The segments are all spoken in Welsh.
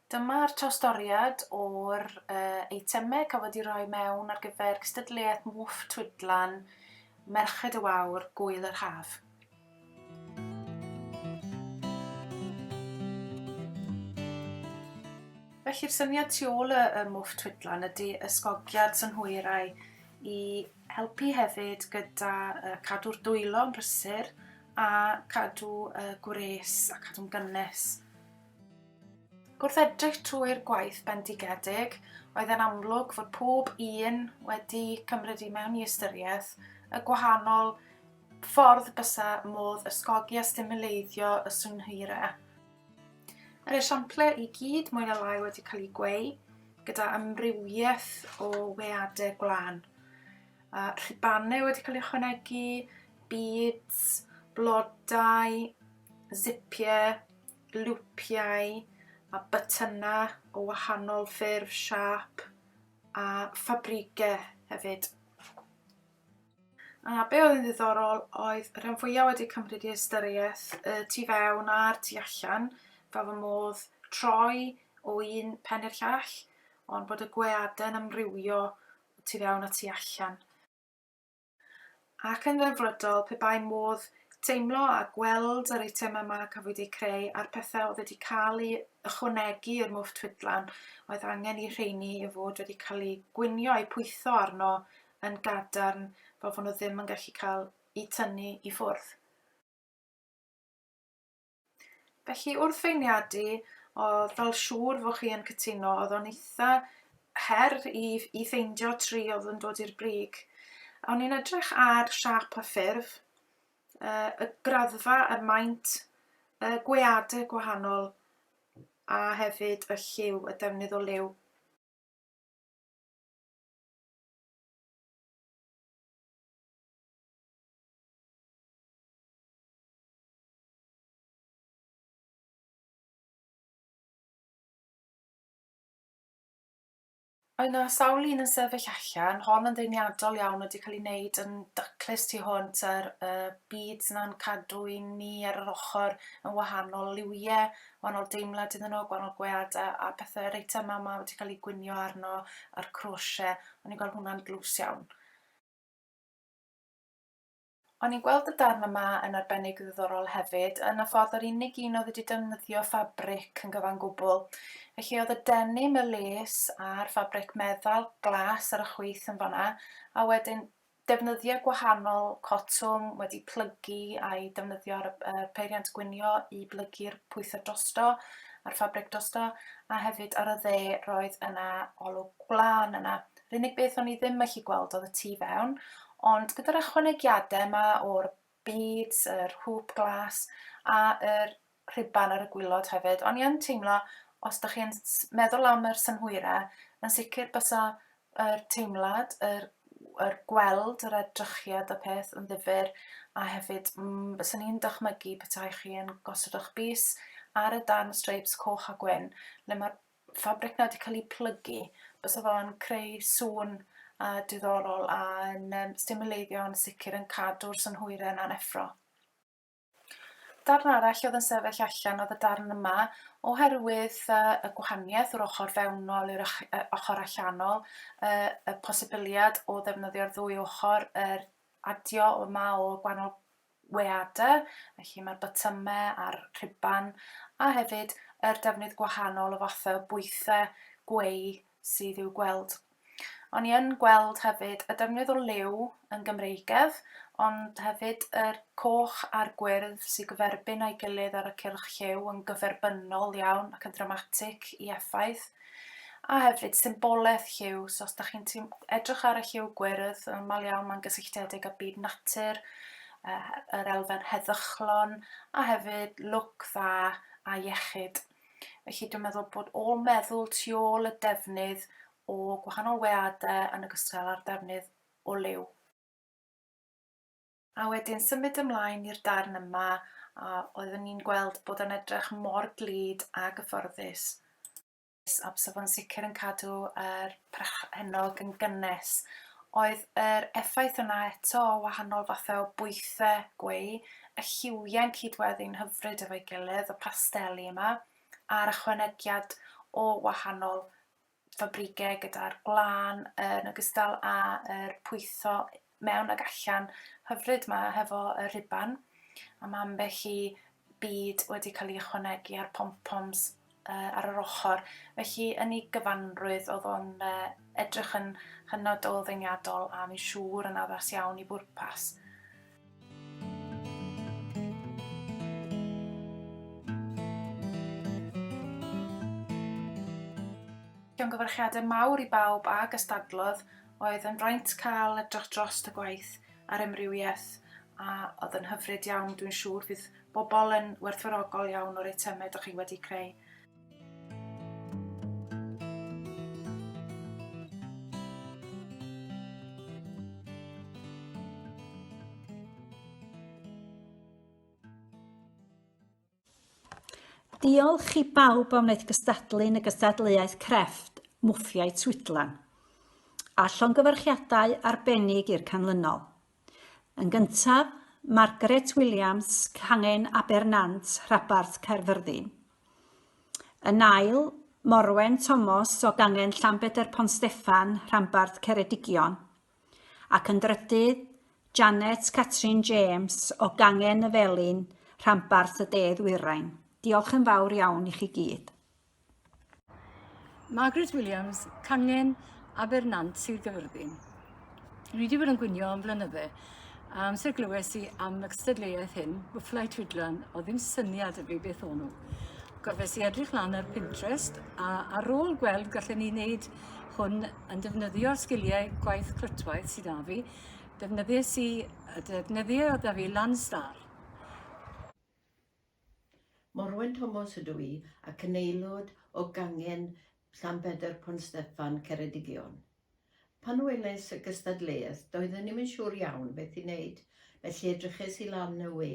Dyma'r trawstoriad o'r uh, eitemau cafodd ei roi mewn ar gyfer cystadleuaeth Mwff Twidlan Merched y Wawr Gwyl yr Haf. Felly'r syniad tu ôl y, y Mwff Twidlan ydy ysgogiad synhwyrau i helpu hefyd gyda uh, cadw'r dwylo yn brysur a cadw uh, gwres a cadw'n gynnes. Wrth edrych trwy'r gwaith bendigedig, oedd e'n amlwg fod pob un wedi cymryd i mewn i ystyriaeth y gwahanol ffordd bysa modd ysgogi a stimuleiddio y synhwyrau. Yr esiample i gyd mwy na lai wedi cael eu gweu gyda amrywiaeth o weadau gwlân. A rhubanau wedi cael eu ychwanegu, beads, blodau, zipiau, lwpiau a bytynau o wahanol ffurf, siâp a ffabrigau hefyd. A be oedd yn ddiddorol oedd y rhan fwyaf wedi cymryd i ystyriaeth y tu fewn a'r tu allan, fel fy modd troi o un pen i'r llall, ond bod y gweadau'n amrywio tu fewn a tu allan. Ac yn ddelfrydol, pe bai modd teimlo a gweld yr eitemau yma cafwyd eu creu a'r pethau oedd wedi cael eu ychwanegu i'r mwff twidlan, oedd angen i rheini i fod wedi cael eu gwinio a'u pwytho arno yn gadarn fel fod nhw ddim yn gallu cael eu tynnu i ffwrdd. Felly wrth feirniadu, o'dd fel siŵr fo' chi yn cytuno, o'dd o'n itha her i i ffeindio tri o'dd yn dod i'r brig. O'n i'n edrych ar siâp a ffurf, yy y graddfa, y maint, y gweade gwahanol, a hefyd y lliw, y defnydd o liw. Oedd 'na sawl un yn sefyll allan, hon yn ddeniadol iawn, wedi cael ei wneud yn daclus tu hwnt a'r uh, beads yna'n cadw i ni ar yr ochr yn wahanol liwiau, wahanol deimlad iddyn nhw, gwahanol gweadau a pethau, yr eitemau yma wedi cael eu gwinio arno a'r crochet, o'n i'n gweld hwnna'n dlws iawn. O'n i'n gweld y darn yma yn arbennig ddiddorol hefyd, yn y ffordd yr unig un oedd wedi defnyddio ffabric yn gyfan gwbl. Felly oedd y denim, y les a'r ffabric meddal glas ar y chwith yn fanna, a wedyn defnyddiau gwahanol cotwm wedi plygu a'i defnyddio ar y peiriant gwinio i blygu'r pwythau drosto a'r ffabric drosto, a hefyd ar y dde roedd yna olwg gwlân yna. Yr unig beth o'n i ddim gallu gweld oedd y tu fewn, ond gyda'r ychwanegiadau yma o'r beads, yr hoop glas a yr rhuban ar y gwylod hefyd, o'n i yn teimlo, os da chi'n meddwl am yr synhwyrau, yn sicr bysa yr teimlad, yr, yr gweld, yr edrychiad y peth yn ddifyr, a hefyd mm, byswn i'n dychmygu petai chi yn gosod eich bys ar y darn streips coch a gwyn, le mae'r ffabric 'na 'di cael ei plygu, bysa fo'n creu sŵn a diddorol a yn yym stimuleiddio yn sicr yn cadw'r synhwyrau yna'n effro. Darn arall oedd yn sefyll allan oedd y darn yma oherwydd yy y gwahaniaeth o'r ochr fewnol i'r och- yy ochr allanol, yy y posibiliad o ddefnyddio'r ddwy ochr, yr adio yma o gwahanol weadau, felly mae'r botymau a'r rhuban, a hefyd yr defnydd gwahanol o fathau o bwythau gweu sydd i'w gweld. O'n i yn gweld hefyd y defnydd o liw yn Gymreigedd, ond hefyd yr coch a'r gwyrdd sy'n gyferbyn â'i gilydd ar y cylch lliw yn gyferbynnol iawn ac yn ddramatig i effaith. A hefyd symbolaeth lliw, so os dach chi'n edrych ar y lliw gwyrdd, yn aml iawn mae'n gysylltiedig â byd natur, uh, yr elfen heddychlon, a hefyd lwc dda a iechyd. Felly dwi'n meddwl bod ôl meddwl tu ôl y defnydd o gwahanol weadau yn ogystal â'r defnydd o liw. A wedyn symud ymlaen i'r darn yma a oeddwn i'n gweld bod o'n edrych mor glyd a gyfforddus. A bysa fo'n sicr yn cadw yr perchennog yn gynnes. Oedd yr effaith yna eto o wahanol fathau o bwythau gweu, y lliwiau'n cydweddu'n hyfryd efo'i gilydd, y pasteli yma, a'r ychwanegiad o wahanol ffabrigau gyda'r gwlân yn ogystal â'r pwytho mewn ag allan hyfryd 'ma hefo y rhuban, a ma' ambell i byd wedi cael ei ychwanegu a'r pom-poms yy ar yr ochr. Felly yn ei gyfanrwydd oedd o'n yy edrych yn hynod o ddeniadol a fi'n siŵr yn addas iawn i bwrpas. Llongyfarchiadau mawr i bawb a gystadlodd, oedd yn fraint cael edrych drost y gwaith a'r amrywiaeth a oedd yn hyfryd iawn, dwi'n siŵr fydd bobl yn werthfawrogol iawn o'r eitemau dych chi wedi creu. Diolch i bawb a wnaeth gystadlu yn y gystadleuaeth crefft Mwffiau Twidlan, a llongyfarchiadau arbennig i'r canlynol. Yn gyntaf, Margaret Williams, cangen Abernant, Rhabarth, Caerfyrddin. Yn ail, Morwen Tomos o gangen Llanbedr Pont Steffan, rhanbarth Ceredigion. Ac yn drydydd, Janet Catrin James o gangen y Felin, rhanbarth y De Ddwyrain. Diolch yn fawr iawn i chi gyd. Margaret Williams, cangen Abernant, Sir Gyfyrddin. Dwi wedi bod yn gwynio am flynydde, a amser glywes i am y cystadleuaeth hyn, Mwfflau Twidlan, oedd ddim syniad 'da fi beth o'n nhw. Gorfes i edrych lan ar Pinterest, a ar ôl gweld gallen ni wneud hwn yn defnyddio'r sgiliau gwaith clytwaith sydd 'da fi, defnyddies i y defnyddiau oedd 'da fi lan star. Morwen Tomos ydw i ac yn aelod o gangen Llanbedr Pont Steffan, Ceredigion. Pan welais y gystadleuaeth doeddwn i'm yn siŵr iawn beth i wneud, felly edryches i lan y we.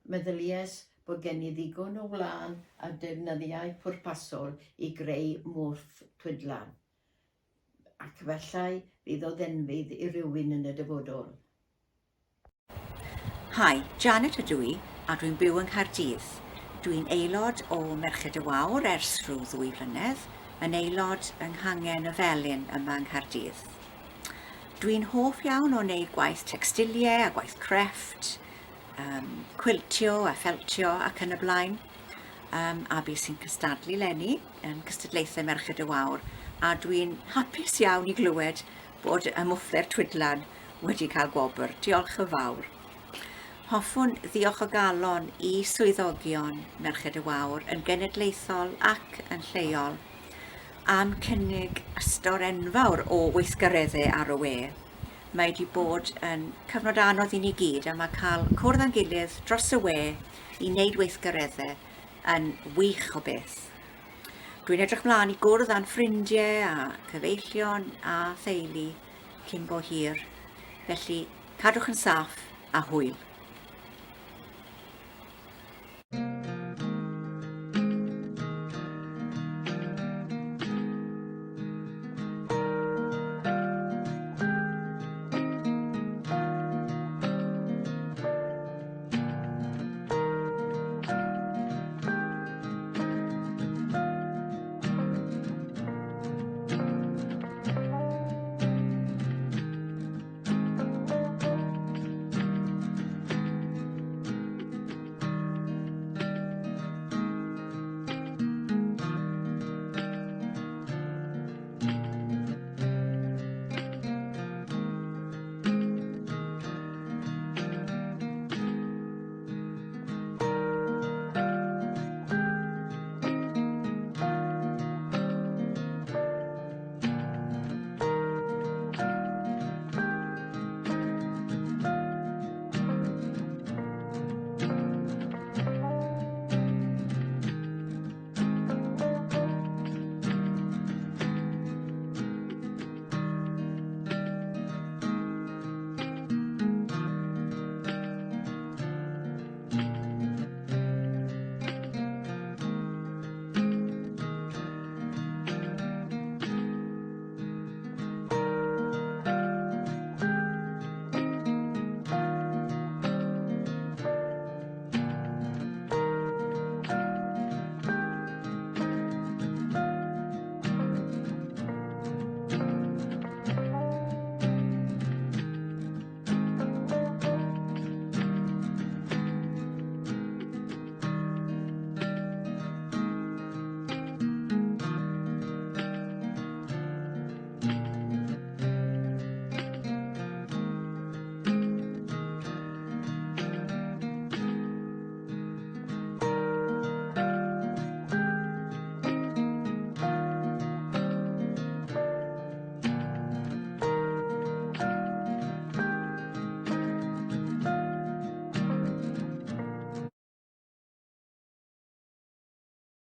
Meddyliais bod gen i ddigon o wlân a defnyddiau pwrpasol i greu mwff twidlan, ac efallai fydd o ddenfydd i rywun yn y dyfodol. Hi, Janet ydw i, a dwi'n byw yng Nghaerdydd. Dwi'n aelod o Merched y Wawr ers rhyw ddwy flynedd, yn aelod yng nghangen y Felin yma yng Nghaerdydd. Dwi'n hoff iawn o wneud gwaith tecstiliau a gwaith crefft, um, cwiltio a ffeltio ac yn y blaen. Um, a bu sy'n cystadlu lenni yn cystadlaethau Merched y Wawr, a dwi'n hapus iawn i glywed bod y mwffler Twidlan wedi cael gwobr. Diolch yn fawr. Hoffwn ddiolch o galon i swyddogion Merched y Wawr yn genedlaethol ac yn lleol am cynnig ystod enfawr o weithgareddau ar y we. Mae wedi bod yn cyfnod anodd i ni gyd a mae cael cwrdd â'n gilydd dros y we i wneud weithgareddau yn wych o beth. Dwi'n edrych mlaen i gwrdd â'n ffrindiau a cyfeillion a theulu cyn bo hir. Felly, cadwch yn saff a hwyl.